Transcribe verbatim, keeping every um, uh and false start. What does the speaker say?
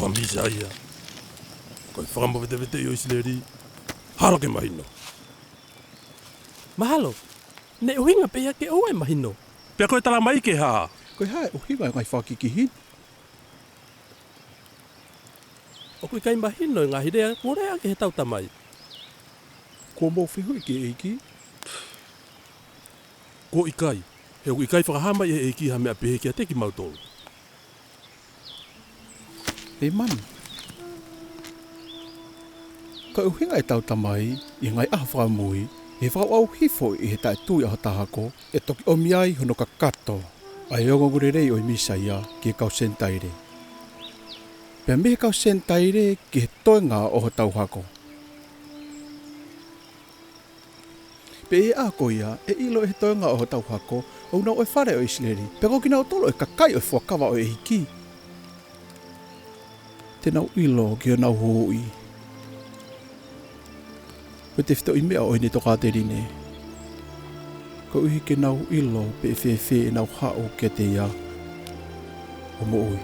ʻa Mīsaia, ko e Fakamoveteveteʻi ʻo ʻIsileli. Hala ke mahino. Mahalo, ne ʻuhinga pē ia ke ʻoua ʻe mahino. Pea ko e talamai ke hā? Ko e hā e ʻuhinga e ngaahi fakakikihi ni? ʻOku ʻikai mahino e ngaahi lea kuo lea ʻaki ʻe heʻetau tamai. Kuo mou fehuʻi ki he ʻEiki? Kuo ʻikai, he ʻoku ʻikai fakahā mai ʻe he ʻEiki ha meʻa pehē kiate kimautolu. ʻEmanu. Ko e ʻuhinga ʻetau tamai ʻi he ngaahi ʻaho fakamui, ʻi he fakaʻauʻau hifo ʻi he taʻetui ʻa hotau hako, ʻe toki ʻomi ai hono kakato ʻa e ongoongolelei ʻo e Mīsaia ki he kau Senitaile, pea mei he kau Senitaile ki he toenga ʻo hotau hako. Pea ʻi he ʻaho ko ia, ʻe ʻilo ʻe he toenga ʻo hotau hako, ʻoku nau ʻo e fale ʻo ʻIsileli, pea ko kinautolu ʻo e kakai ʻo e fuakava ʻo e ʻEiki. Te nau ʻilo ki honau huhuʻi. Ko e tefitoʻi meʻa ʻo ʻene tokāteline, koeʻuhi ke nau ʻilo pe ʻe fēfē ʻenau haʻu kiate ia ʻo moʻui.